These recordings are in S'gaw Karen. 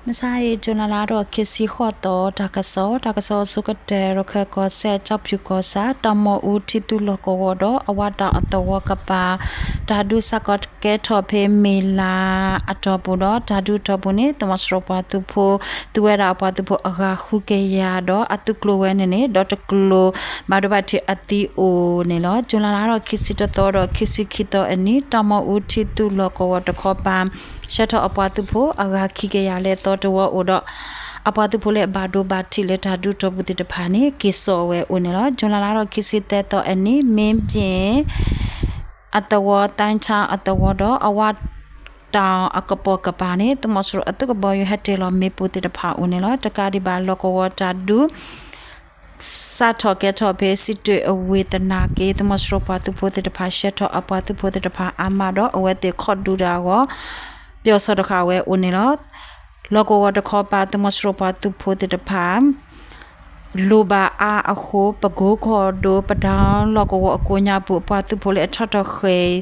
မုၢ်ဆါအံၤ ကၠူၤလါလါထီၣ်ခံဆံဃိးသီ တၢ်ကစီၣ်, တၢ်ကစီၣ်အဆိကတၢၢ် ရခၢၣ်ကီၢ်စဲၣ် ကၠီၣ်ဖၠူၣ်ကီၢ်ဆၣ် တၢ်မီၢ်အူထံသူၣ်လီၢ်ကဝီၤဒီး အဝါတၢ်အသဝီကပၤ တၢ်ဒုးစးကီးကဲထီၣ်ဖဲမ့ၢ်လါအတီၢ်ပူၤဒီး တၢ်ဒုးအတီၢ်ပူၤန့ၣ် သုးမီၤစိရိၤပှၤသုးဖိ သုးဝဲဒၣ်အပှၤသုးဖိအဂၤဃုကယၤဒီး အသုးကျိၤဝဲန့ၣ်န့ၣ် ဒီးတကျိၤ ဘၣ်ဒိဘၣ်ထံးအသံအိၣ်န့ၣ်လီၤ. ကၠူၤလါလါထီၣ်ခံဆံတသီဒီးခံဆံခံသီအနံၤ တၢ်မီၢ်အူထံသူၣ်လီၢ်ကဝီၤတခီပၤ ဆှၢထီၣ်အပှၤသုးဖိအဂၤခံကယၤလၢအသီတဝီအိၣ်ဒီး အပှၤသုးဖိလၢအဘၣ်ဒိဘၣ်ထံးလၢတၢ်ဒုးတီၢ်ပူၤသ့ၣ်တဖၣ်န့ၣ် က့ၤစိာ်ဝဲအိၣ်န့ၣ်လီၤ. ကၠူၤလါလါထီၣ်ခံဆံသၢသီအနံၤ မ့ၢ်ဘ့ၣ် အသဝီ တၢ်ဆၣ်အသဝီဒီး အဝါတၢ်အကပိာ်ကပၤန့ၣ် သုးမီၤစိရိၤအသုးကဘီယူၤဟဲတ့ၢ်လီၤမ့ၣ်ပိၢ်သ့ၣ်တဖၣ်အိၣ်န့ၣ်လီၤ. တကးဒံးဘၣ် လီၢ်ကဝီၤတၢ်ဒုး စးထီၣ်ကဲထီၣ်ဖဲစံးတွ့ၣ်အဝ့ၢ်သနာ်က့ သုးမီၤစိရိၤပှၤသုးဖိသ့ၣ်တဖၣ် ဆှၢထီၣ်အပှၤသုးဖိသ့ၣ်တဖၣ်အါမးဒီး အဝဲသ့ၣ်ခီၣ်ဒုးတၢ်အဂီၢ် ပျီၢ်စီတဃာ်ဝဲအိၣ်န့ၣ်လီၤ. လီၢ်ကဝီၤတခီပၤ သုးမီၤစိရိၤပှၤသုးဖိသ့ၣ်တဖၣ် လိၣ်ဘၣ်အါအဃိ ပကိကီၢ်ဒိၣ် ပဒၢလီၢ်ကဝီၤအကိးညါပူၤ အပှၤသုးဖိလၢအထီၣ်ထီၣ်ဃ့ၢ်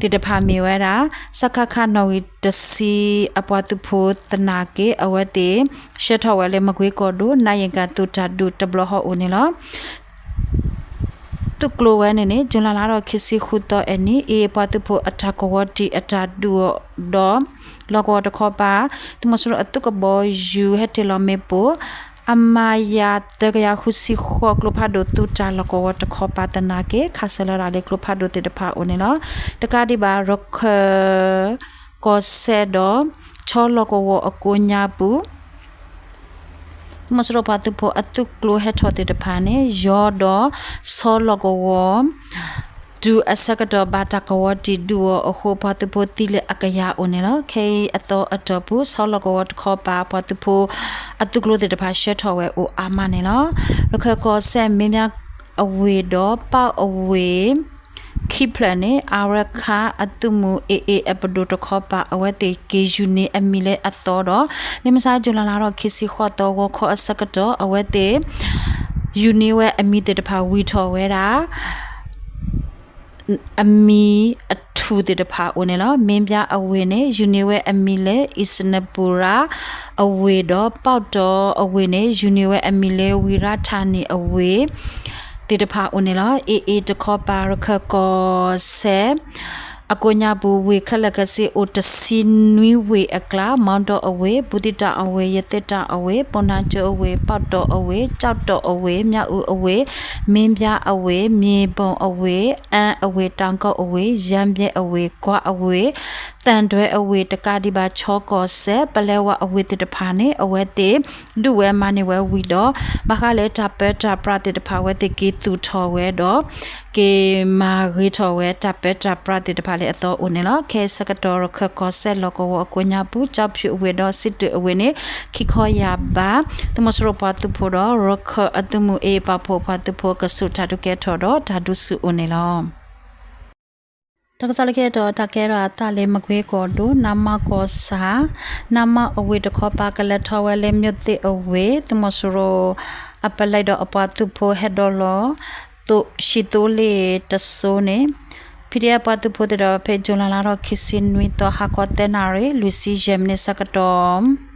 သ့ၣ်တဖၣ်မ့ၢ်ဝဲဒၣ် စကခ နီၣ်ဂံၢ်တဆံ အပှၤသုးဖိသနာ်က့ အဝဲသ့ၣ် ဆှၢထီၣ်ဝဲလၢမကွ့ကီၢ်ဒိၣ် နါယံၤကၤသုးတၢ်ဒုးတဘျီဃီအိၣ်န့ၣ်လီၤ. သုးကျိၤဝဲန့ၣ်န့ၣ် ကၠူၤလါလါထီၣ်ခံဆံဃုသီအနံၤ အ့ၣ် ပှၤသုးဖိအတၢ်ကဝီၤတံၢ်အတၢ်ဒုးဒီး လီၢ်ကဝီၤတခီပၤ သုးမီၤစိရိၤအသုးကဘီယူၤဟဲတ့ၢ်လီၤမ့ၣ်ပိၢ် အမါယၤ သၢကယၤဃုဆံဃိး ကျိဖးဒိၣ်သုးတၢ်လီၢ်ကဝီၤတခီပၤသနာ်က့ ခးစၢၤလီၤဒၣ်လၢကျိဖးဒိၣ်သ့ၣ်တဖၣ်အိၣ်န့ၣ်လီၤ. တကးဒံးဘၣ် ရခၢၣ်ကီၢ်စဲၣ်ဒီး ဆီလီၢ်ကဝီၤအကိးညါပူၤ သုးမီၤစိရိၤပှၤသုးဖိအသုးကျိၤဟဲထီၣ်သ့ၣ်တဖၣ်န့ၣ် ယီၤဒီးဆီလီၢ်ကဝီၤ တုၤအဆၢကတီၢ်ဘၣ်တၢ်ကဝီၤတံၢ်ဒုးအီၤအဃိ ပှၤသုးဖိသံလၢအကယၤအိၣ်န့ၣ်လီၤ. ခဲအံၤအသီအတီၢ်ပူၤ ဆီလီၢ်ကဝီၤတခီပၤ ပှၤသုးဖိအသုးကျိၤသ့ၣ်တဖၣ်ဆှၢထီၣ်ဝဲအိၣ်အါမးန့ၣ်လီၤ. ရခၢၣ်ကီၢ်စဲၣ် မ့ၣ်ဘၠါအဝ့ၢ်ဒီးပီၣ်အဝ့ၢ် ခံဖျၢၣ်န့ၣ် အါရခါအသုးမုၢ် အ့ၣ်အ့ၣ် အပဒိၣ်တခီပၤ အဝဲသ့ၣ်က့ၤယူၤန့ၢ်အမံၤလၢအသီဒီး လၢမုၢ်ဆါ ကၠူၤလါလါထီၣ်ခံဆံဃိးသီ ဂီၤခီအဆၢကတီၢ် အဝဲသ့ၣ် ယူၤန့ၢ်ဝဲအမံၤသ့ၣ်တဖၣ် ဝံၤထီၣ်ဝဲဒၣ် အမံၤအထူၣ်သ့ၣ်တဖၣ်အိၣ်န့ၣ်လီၤ. မ့ၣ်ဘၠါအဝ့ၢ်န့ၣ် ယူၤန့ၢ်ဝဲအမံၤလၢ အံၣ်စနပူၤရၤအဝ့ၢ်ဒီး ပီၣ်တီၣ်အဝ့ၢ်န့ၣ် ယူၤန့ၢ်ဝဲအမံၤလၢ ဝံၤရၤထၣ်နံၣ်အဝ့ၢ် သ့ၣ်တဖၣ်အိၣ်န့ၣ်လီၤ. အ့ၣ်အ့ၣ်တခီပၤ ရခၢၣ်ကီၢ်စဲၣ် အကိးညါပူၤ ဝ့ၢ်ခဲလၢာ်ခဲဆ့အိၣ်တဆံနွံဝ့ၢ်အကျါ မီဒီအဝ့ၢ်, ဘူးသံတၢ်အဝ့ၢ်, ယသ့ၣ်တၢ်အဝ့ၢ်, ပိၢ်နါကၠိအဝ့ၢ်, ပီၣ်တီၣ်အဝ့ၢ်, ကၠီၣ်တီၣ်အဝ့ၢ်, မၠၣ်အူအဝ့ၢ်, မ့ၣ်ဘၠါအဝ့ၢ်, မ့ၣ်ဘီၣ်အဝ့ၢ်, အၣ်အဝ့ၢ်, တၢ်ကီၢ်အဝ့ၢ်, ယၣ်ဘျဲၣ်အဝ့ၢ်, ကွၢ်အဝ့ၢ်, သၣ်ဒွဲအဝ့ၢ်, တကးဒံးဘၣ် ခၠီကီၢ်စဲၣ် ပလဲဝါအဝ့ၢ်သ့ၣ်တဖၣ်န့ၣ် အဝဲသ့ၣ် ဒုးဝဲမၤန့ၢ်ဝဲဝံၤဒီး ဘၣ်ဃးလၢတၢ်ပၢတၢ်ပြးသ့ၣ်တဖၣ် အဝဲသ့ၣ်က့ၤသူၣ်ထီၣ်ဝဲဒီး က့ၤမၤဂ့ၤထီၣ်ဝဲတၢ်ပၢတၢ်ပြးသ့ၣ်တဖၣ်လၢအသီအိၣ်န့ၣ်လီၤ. ခဲအံၤဆၢကတီၢ် ရခၢၣ်ကီၢ်စဲၣ်လီၢ်ကဝီၤအကိးညါပူၤ ကၠီၣ်ဖၠူၣ်အဝ့ၢ်ဒီးစံးတွ့ၣ်အဝ့ၢ်န့ၣ် ခံခီယၢ်ဘး သုးမီၤစိရိၤပှၤသုးဖိဒီး ရခၢၣ်အသုးမုၢ်အ့ၣ်ပာ်ဖှိၣ်ပှၤသုးဖိကဆူးတၢ်ဒုးကဲထီၣ်ဒီးတၢ်ဒုးဆူၣ်အိၣ်န့ၣ်လီၤ. တၢ်ကစီၣ်လၢခံတတီၤ တၢ်ကဲထီၣ်အသးလၢမကွ့ကီၢ်ဒိၣ် နမ့ၢ်ကီၢ်ဆၣ် နမ့ၢ်အဝ့ၢ်တခီပၤ ကလဲၤထီၣ်ဝဲလၢ မၠိၣ်သ့ၣ်အဝ့ၢ် သုးမီၤစိရိၤအပလဲဒီးအပှၤသုးဖိဟဲဒိးလီၤ သိး ဟံၣ်သိလ့ၣ်တစိၤန့ၣ် PDF ပှၤသုးဖိသ့ၣ်ဒီး ဖဲ July လါထီၣ်ခံဆံနွံသီ ဟါခီသၢနၣ်ရံၣ် လွံၢ်ဆံယဲၢ်မံးနံးဆၢကတီၢ်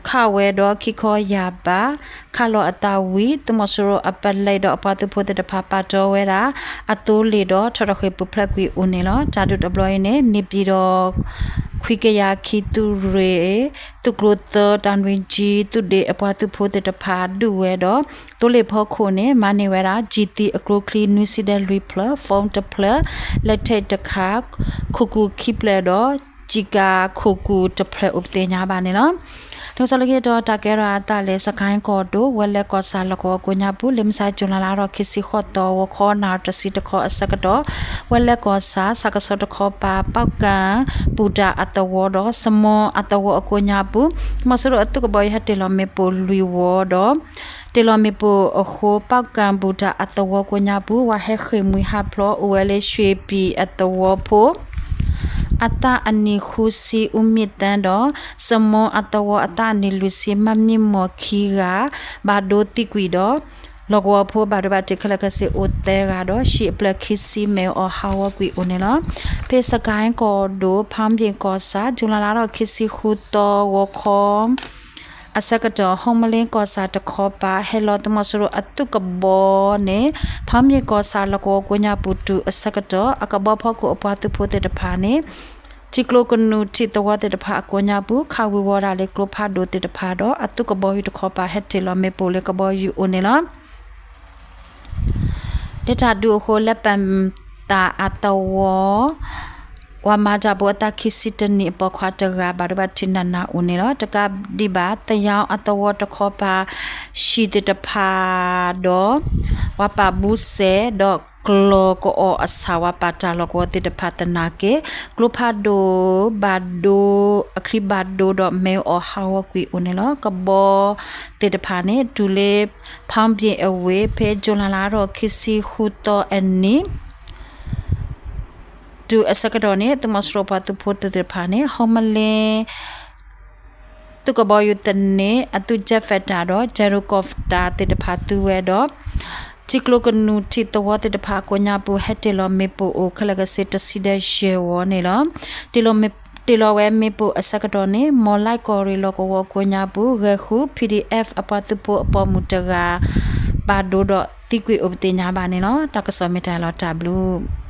ခးဝဲဒီးခံခီယၢ်ဘး ခးလီၤအသးဝံၤ သုးမီၤစိရိၤအပလဲဒီးအပှၤသုးဖိသ့ၣ်တဖၣ် ပာ်တီဝဲဒၣ်အသိလ့ၣ်ဒီး ထီၣ်ထီၣ်ဃ့ၢ်ပူၤဖျဲးကွံာ်အိၣ်န့ၣ်လီၤ. တၢ်ဒုးတဘျီအံၤန့ၣ် န့ၣ်ပၠံၣ်ဒီး ခွံကယၤခံသုးရ့ၣ် သုးကျိၤသၢ တၢ်နွံကၠံ သုးဒ့အပှၤသုးဖိသ့ၣ်တဖၣ် ဒုးဝဲဒီး သိလ့ၣ်ဖီခိၣ်န့ၣ် မၤန့ၢ်ဝဲဒၣ် ကျံၢ်သံအကျိချံ နွံဆံဒီးလွံၢ်ဖျၢၣ်, phone တဖျၢၣ်, လက်ထိပ်တခါ, ခိၣ်ကူၣ်ခံဖျၢၣ်ဒီး ကျည်ကာ ခိၣ်ကူၣ်တဖျၢၣ်အိၣ်ပသ့ၣ်ညါဘၣ်န့ၣ်လီၤ. တၢ်ကစီၣ်လၢခံတတီၤ တၢ်ကဲထီၣ်အသးလၢ စကဲၣ်ကီၢ်ဒိၣ် ဝဲလဲၣ်ကီၢ်ဆၣ်လီၢ်ကဝီၤကိးညါပူၤ လၢမုၢ်ဆါ July လါထီၣ်ခံဆံဃိးသီ ဂီၤခီနၣ်ရံၣ်တဆံတခီအဆၢကတီၢ် ဝဲလဲၣ်ကီၢ်ဆၣ် ဆၣ်ကဆီတခီပၤ ပီၣ်ကၣ်ဘူၣ်တၢ်အသဝီဒီး စမိအသဝီအကိးညါပူၤ သုးမီၤစိရိၤအသုးကဘီယူၤဟဲတ့ၢ်လီၤမ့ၣ်ပိၢ်လွံၢ်ဝီဒီး တ့ၢ်လီၤမ့ၣ်ပိၢ်အဃိ ပီၣ်ကၣ်ဘူၣ်တၢ်အသဝီကိးညါပူၤ ဝဲဟဲဃ့ၢ်မှံဟးဖျိး အိၣ်ဝဲလၢ ရွှေပြည်အသဝီဖိ အသးအနံၣ်ဃုဆံ ဦးမြင့်သန်း ဒီး စမိအသဝီအသးအနံၣ်လွံၢ်ဆံ မၢ်မံမီၢ်ခံဂၤ ဘၣ်ဒိသံကွံာ်ဒီး လီၢ်ကဝီၤဖိဘၣ်ဒိဘၣ်ထံးခဲလၢာ်ခဲဆ့အိၣ်သၢဂၤဒီး ဟံၣ်အဖျၢၣ်ခံဆံ မ့ၣ်အူအီၣ်ဟးဂီၤကွံာ်အိၣ်န့ၣ်လီၤ. ဖဲစကဲၣ်ကီၢ်ဒိၣ် ဖၣ်ပၠ့ၣ်ကီၢ်ဆၣ် ဇူလိုင်လါထီၣ်ခံဆံဃုသီ ဂီၤခီ အဆၢကတီၢ် ဟီမလ့ကီၢ်ဆၣ်တခီပၤ ဟဲလီၤသုးမီၤစိရိၤအသုးကဘီန့ၣ် ဖၣ်ပၠ့ၣ်ကီၢ်ဆၣ်လီၢ်ကဝီၤကိးညါပူၤတုၤအဆၢကတီၢ် အကဘီဖီခိၣ်အပှၤသုးဖိသ့ၣ်တဖၣ်န့ၣ် ထံကျိကနူၤထံသဝီသ့ၣ်တဖၣ်အကိးညါပူၤ ခးဝံၤဝီၤဒၣ်လၢကျိဖးဒိၣ်သ့ၣ်တဖၣ်ဒီး အသုးကဘီယူၤတခီပၤဟဲတ့ၢ်လီၤမ့ၣ်ပိၢ်လၢကဘီယူၤအိၣ်န့ၣ်လီၤ. လၢတၢ်ဒုးအဃိ လၢပၢၢ်သးအသဝီ ပှၤမၤတၢ်ဖိအသးခံဆံတနံၣ်အပိာ်ခွါတဂၤ ဘၣ်ဒိဘၣ်ထံးနးနးအိၣ်န့ၣ်လီၤ. တကးဒံးဘၣ် သယီအသဝီတခီပၤ ဟံၣ်သ့ၣ်တဖၣ်ဒီး ပှၤပာ်ဘုစဲး ဒီးကျီၢ်ကအီၣ်အဆၣ် ပှၤပာ်တၢ်လီၢ်ကဝီၤသ့ၣ်တဖၣ်သနာ်က့ ကျိဖးဒိၣ်ဘၣ်ဒိ အချံဘၣ်ဒိဒီးမ့ၣ်အူအီၣ်ဟးဂီၤကွံာ်အိၣ်န့ၣ်လီၤ. ကဘီသ့ၣ်တဖၣ်န့ၣ် တုၤလၢ ဖၣ်ပၠ့ၣ်အဝ့ၢ် ဖဲဇူလိုင်လါထီၣ်ခံဆံဃုသီအနံၤ တုၤအဆၢကတီၢ်န့ၣ် သုးမီၤစိရိၤပှၤသုးဖိသ့ၣ်တဖၣ်န့ၣ် ဟီမလ့ သုးကဘီယူၤသန့ အသုး jet fighter ဒီး gyrocopter သ့ၣ်တဖၣ်သုဝဲဒီး ထံကျိကနူၤထံသဝီသ့ၣ်တဖၣ်အကိးညါပူၤ ဟဲတ့ၢ်လီၤမ့ၣ်ပိၢ်အိၣ်ခဲလၢာ်ခဲဆ့တဆံဒီးယဲၢ်ဝီန့ၣ်လီၤ. တ့ၢ်လီၤဝဲမ့ၣ်ပိၢ်အဆၢကတီၢ်န့ၣ် မီၢ်လၢ်ကီၢ်ရ့ၣ်လီၢ်ကဝီၤကိးညါပူၤ ဂဲၤဃု P D F အပှၤသုးဖိအပိာ်မုၣ်တဂၤ ဘၣ်ဒိဒီးသံကွံာ်အိၣ်ပသ့ၣ်ညါဘၣ်န့ၣ်လီၤ. တၢ်ကစီၣ်မ့ၢ်တၢ်လီၤတၢ်ဘျုး